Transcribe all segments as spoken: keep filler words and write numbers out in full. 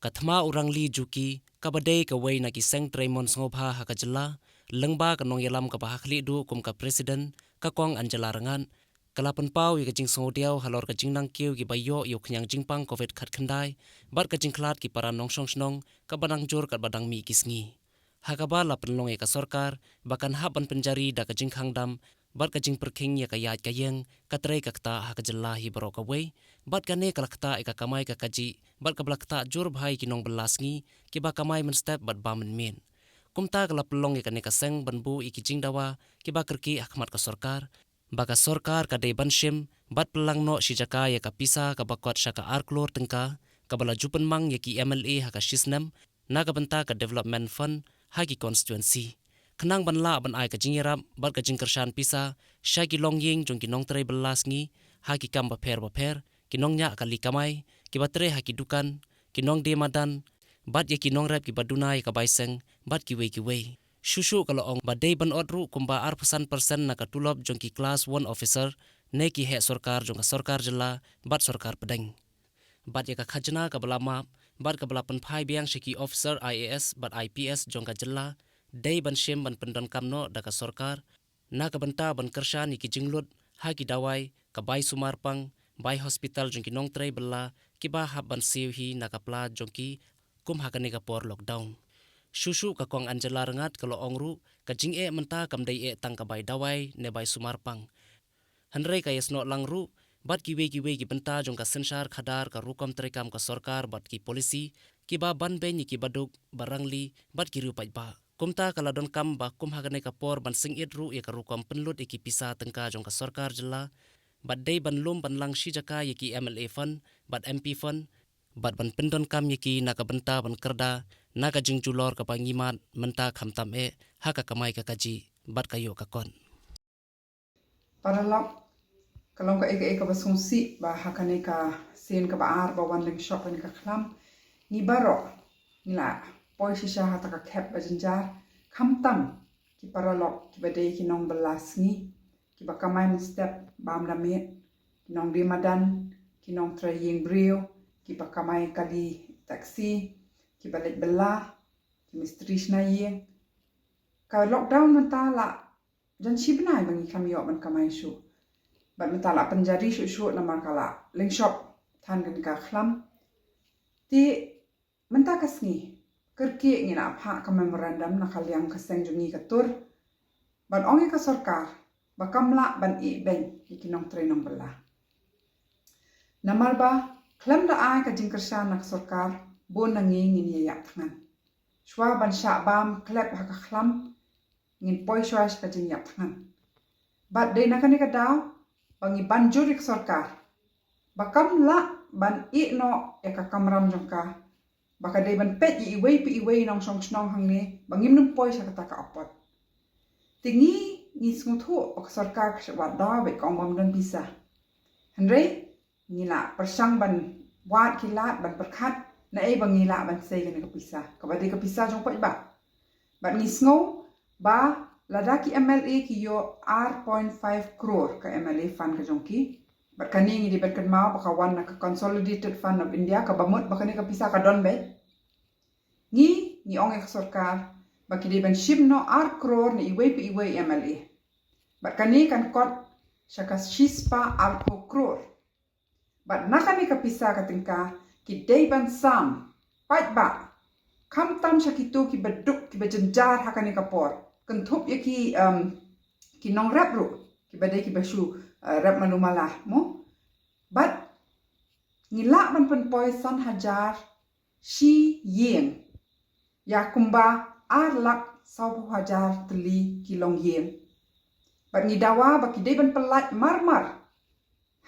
Ka thma u Rangli Juki, kaba dei kawei na ki seng trei mon sngewbha ha ka jylla, lyngba ka nongïalam kaba ha khlieh duh kum ka President, ka Kong Angela Rangad, ka la pynpaw ïa ka jingsngewdiaw halor ka jingnang kiew kiba ïoh ïa u khñiang jingpang covid khatkhyndai, bad ka jingkhlad ki para nongshong shnong, kaba nang jur katba dang mih ki sngi. Ha kaba la pynlong ïa ka sorkar ba kan hap ban pynjari da ka jingkhang dam bad ka jingpyrkhing ïa ka ïaid ka ïeng, ka trei ka ktah ha ka jylla hi baroh kawei, bad kane ka la ktah ïa ka kamai ka kajih, bad kaba la ktah jur bha ïa ki nongbylla sngi kiba kamai mynstep bad bam mynmiet. Kumta ka la pynlong ïa kane ka seng ban buh ïa ki jingdawa kiba kyrkieh ha khmat ka sorkar, ba ka sorkar ka dei ban shim bad pynlang noh shi jaka ïa ka pisa kaba kot sha ka ar klur tyngka, kaba la ju pynmang ïa ki M L A ha ka shisnem na ka bynta ka Development Fund ha ki constituency, khnang ban lah ban ai ka jingïarap bad ka jingkyrshan pisa sha ki longïing jong ki nongtrei bylla sngi ha ki kam bapher bapher, ki nongñiah kali kamai, kiba trei ha ki dukan, ki nongdie madan, bad ïa ki nongrep kiba duna ïa ka bai seng, bad kiwei kiwei. Shuh shuh ka la ong ba dei ban ot ruh kumba arphew san percent na ka tulop jong ki class one officer, ne ki heh sorkar jong ka sorkar jylla bad sorkar pdeng. Bad ïa ka khajna kaba la map bad kaba la pynphai biang sha ki officer I A S bad I P S jong ka jylla, dei ban shim ban pyndonkam noh da ka sorkar na ka bynta ban kyrshan ïa ki jinglut ha ki dawai, ka bai sumar pang, bai hospital jong ki nongtrei bylla kiba hap ban siew hi na ka pla jong ki kum ha kane ka por lockdown. Shuh shuh ka Kong Angela Rangad ka la ong ruh, ka jingeh mynta kam dei eh tang ka bai dawai ne bai sumar pang, hynrei ka ïasnoh lang ruh bad kiwei kiwei ki bynta jong ka synshar khadar, ka rukom treikam ka sorkar bad ki polisi kiba ban beiñ ïa kiba duk, ba rangli bad ki riew paidbah. Kumta ka la donkam ba kum ha kane ka por ban sngewthuh ruh ïa ka rukom pynlut ïa ki pisa tyngka jong ka sorkar jylla, bad dei ban lum ban lang shi jaka ïa ki M L A fund bad M P fund, bad ban pyndonkam ïa ki na ka bynta ban kyrda na ka jingjulor kaba ngi mad mynta khamtam eh ha ka kamai ka kajih bad ka ïoh ka kot. Paralok, ka long kaei kaei kaba sngewsih ba ha kane ka sien kaba ar ba wan lyngshop kane ka khlam, ngi baroh ngi la poi shisha ha kata ka khep ba jynjar, khamtam ki paralok kiba dei ki nongbylla sngi, kiba kamai mynstep bam da miet, ki nongdie madan, ki nongtrei ïing briew, kiba kamai kali taxi, kiba leit bylla, ki mistri shna ïing. Ka lockdown mynta la jan shi bnai ba ngi khlem ïoh ban kamai shuh. Bad mynta la pynjari shuh shuh namar ka la lyngshop than kane ka khlam. Te mynta ka sngi, kyrkieh ngi la phah ka memorandum na ka liang ka seng jong ngi ka tur, ban ong ïa ka sorkar ba kam lah ban ïeh beiñ ïa ki nongtrei nongbylla. Namar ba khlem da ai ka jingkyrshan na ka sorkar, bun na ngi ngin ïa ïap thngan. Shuwa ban shah bam khlep ha ka khlam, ngin poi shuwa sha ka jingïap thngan. Bad dei na kane ka daw ba ngi ban jur ïa ka sorkar ba kam lah ban ïeh noh ïa ka kamram jong ka, ba ka dei ban peit ïa iwei pa iwei nongshong shnong hangne ba ngim nym poi sha kata ka apot. Te ngi, ngi sngewthuh ba ka sorkar ka shah wad daw bad ka ong bym don pisa. Hynrei ngi la pyrshang ban wad ki lad ban pyrkhat naei ba ngi lah ban sei kane ka pisa, kaba dei ka pisa jong paidbah. Bad ngi sngew ba lada ki M L A ki ïoh ar point five crore ka M L A fund ka jong ki, bad kane ngi dei ban kynmaw ba ka wan na ka Consolidated Fund of India, kaba mut ba kane ka pisa ka don beit. Ngi, ngi ong ïa ka sorkar ba ki dei ban shim noh ar crore na iwei pa iwei M L A. Bad kane kan kot sha ka shispah arphew crore. Bad na kane ka pisa ka tyngka ki dei ban sam paidbah, khamtam sha kito kiba duk kiba jynjar ha kane ka por, kynthup ïa ki, em, ki nongrep ruh, kiba dei kiba shu, eh, rep malu mala mo. Bad ngi lah ban pynpoi san hajar shi ïing ïa kumba ar lak sawphew hajar tylli ki longïing. Bad ngi dawa ba ki dei ban pyllait marmar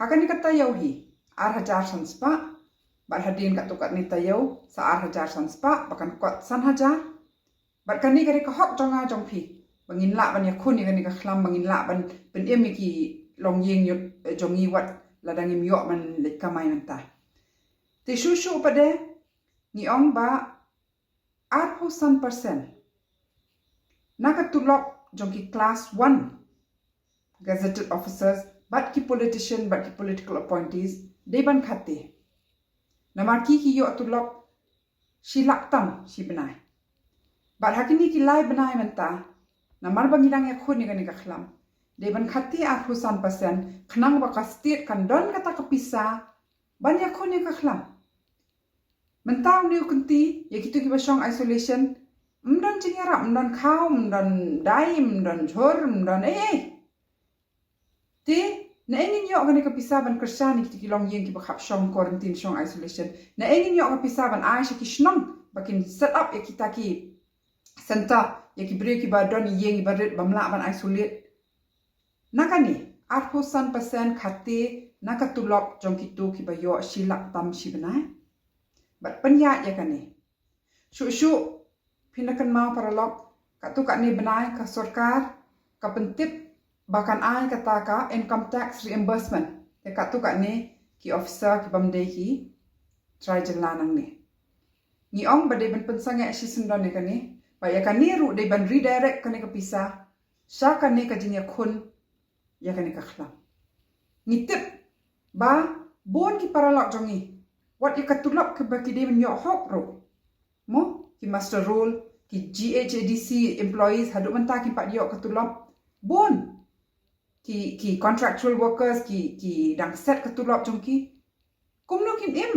ha kane ka taïew hi ar hajar san spah, bad hadien katto katne taïew sa ar hajar san spah, ba kan kot san hajar. Bad kane ka dei ka hok jong nga jong phi ba ngin lah ban ïakhun ïa kane ka khlam, ba ngin lah ban pynim ïa ki longïing jong ngi wat lada ngim ïoh ban leit kamai mynta. Te shuh shuh pat de ngi ong ba arphew san percent na ka tulop jong ki class one gazetted officers bad ki politician bad ki political appointees dei ban khate. Namar ki ki ïoh tulop shi lak tam shi bnai. Bad ha kine ki lai bnai mynta, namar ba ngi dang ïakhun ïa kane ka khlam, dei ban khati arphew san percent, khnang ba ka state kan don kata ka pisa ban ïakhun ïa ka khlam. Mynta une u kynti, ïa kito kiba shong isolation, ym don jingïarap, ym don khaw, ym don dai, ym don jhur, ym don ei ei. Te, naei ngin ïoh kane ka pisa ban kyrshan ïa kito ki longïing kiba khap shong quarantine, shong isolation? Naei ngin ïoh ka pisa ban ai sha ki shnong ba kin set up ïa kita ki center, ïa ki briew kiba don ïing iba rit bym lah ban isolate? Na kane, arphew san percent khati na ka tulop jong kito kiba ïoh shi lak tam shi bnai. Bad pynïaid ïa kane, shuh shuh, phin da kynmaw paralok, katto katne bnai ka sorkar ka pyntip ba kan ai kata ka income tax reimbursement ïa katto katne ki officer kibym dei ki trai jylla nangne. Ngi ong ba dei ban pynsangeh shisyndon ïa kane, ba ïa kane ruh dei ban redirect kane ka pisa sha kane ka jingïakhun ïa kane ka khlam. Ngi tip ba bun ki paralok jong ngi, wat ïa ka tulop kiba ki dei ban ïoh hok ruh, mo, ki muster roll, ki G H A D C employees haduh mynta kim pat ïoh ka tulop. Bun ki, ki contractual workers, ki, ki dang set ka tulop jong ki. Kumno kin im,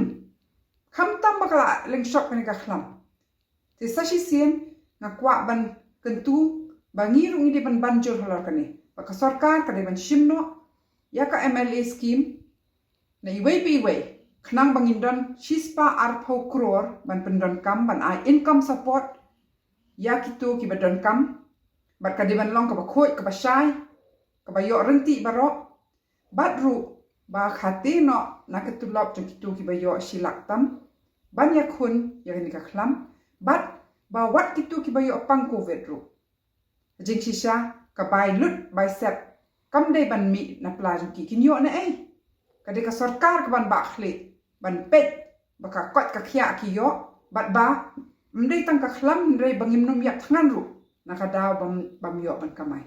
khamtam ba ka la lyngshop kane ka khlam? Te sa shisien nga kwah ban kyntu ba ngi ruh ngi dei ban ban jur halor kane, ba ka sorkar ka dei ban shim noh ïa ka M L A scheme na iwei pa iwei, khnang ba ngin don shispah arphew klur ban pyndonkam, ban ai income support ïa kito kiba donkam. Bad ka dei ban long kaba khuid, kaba shai, kaba ïoh rynti baroh. Bad ruh ba khati noh na ka tulop jong kito kiba ïoh shi lak tam ban ïakhun ïa kane ka khlam. Bad ba wat kito kiba ïoh pang covid ruh, jingshisha ka bai lut bai sep kam dei ban mih na pla jong ki. Kin ïoh naei? Ka dei ka sorkar ka ban bah khlieh, ban peit ba ka koit ka khiah ki ïoh, bad ba ym dei tang ka khlam, hynrei ba ngim nym ïap thngan ruh na ka daw bym, bym ïoh ban kamai.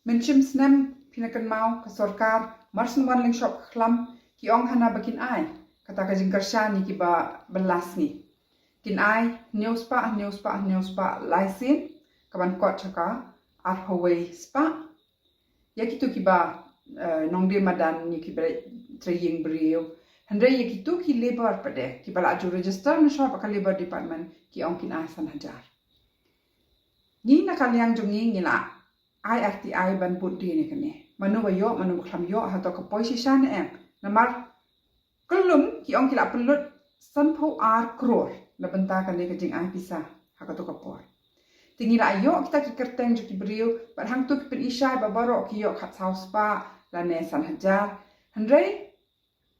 Mynshem snem, phin da kynmaw, ka sorkar mar shu wan lyngshop ka khlam, ki ong hana ba kin ai kata ka jingkyrshan ïa kiba bylla sngi. Kin ai hynñiew spah, hynñiew spah, hynñiew spah lai sien, ka ban kot sha ka arphew wei spah ïa kito kiba, eh, nongdie madan, ïa kiba trei ïing briew. Hynrei ïa kito ki labour pat de kiba la ju register na shwa bad ka Labour Department, ki ong kin ai san hajar. Ngi na ka liang jong ngi ngi la ai R T I ban bud dien ïa kane. Mano ba ïoh, mano ba khlem ïoh, hato ka poi shisha ne em? Namar kyllum ki ong ki la pynlut sanphew ar klur na bynta kane ka jingai pisa ha kato ka por. Te ngi la ïoh kita ki kyrteng jong ki briew, bad hangto ki pyni shai ba baroh ki ïoh khatsaw spah lane san hajar. Hynrei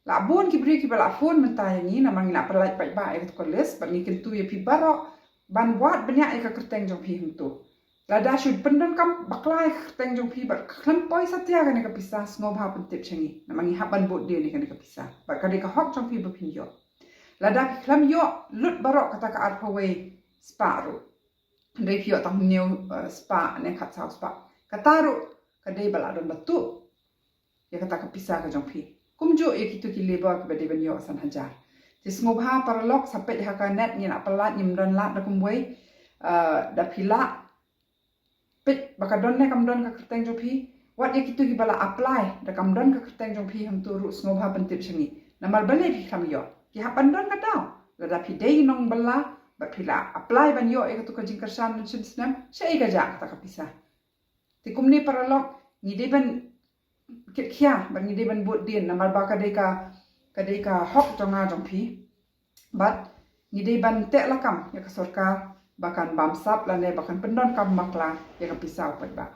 la bun ki briew kiba la phone mynta ïa ngi, namar ngi la pynlait paidbah ïa kato ka list, bad ngi kyntu ïa phi baroh ban wad bniah ïa ka kyrteng jong phi hangto. Lada shu pyndonkam bakla ïa ka kyrteng jong phi bad khlem poi satia kane ka pisa, sngewbha pyntip sha ngi, namar ngi hap ban bud dien ïa kane ka pisa, bad ka dei ka hok jong phi ba phin ïoh. Lada phi khlem ïoh lut baroh kata ka arphew wei spah ruh, hynrei phi ïoh tang hynñiew, eh, spah ne khatsaw spah, kata ruh ka dei ba la don ba tuh ïa kata ka pisa ka jong phi. Kumjuh ïa kito ki labour kiba dei ban ïoh san hajar. Te sngewbha paralok, sa peit ha ka net, ngi la pynlait, ngim don lad da kumwei. Ah, da phi lah peit ba ka don ne kam don ka kyrteng jong phi. Wat ïa kito kiba la apply da kam don ka kyrteng jong phi hangto ruh, sngewbha pyntip sha ngi. Namar balei phi khlem ïoh? Ki hap ban don ka daw. Lada phi dei nongbylla bad phi la apply ban ïoh ïa kato ka jingkyrshan mynshem snem, shaei ka jah kata ka pisa? Te kumne paralok, ngi dei ban kit khia bad ngi dei ban bud dien, namar ba ka dei ka, ka dei ka hok jong nga jong phi. Bad ngi dei ban teh lakam ïa ka sorkar ba kan bamsap lane ba kan pyndonkam bakla ïa ka pisa u paidbah.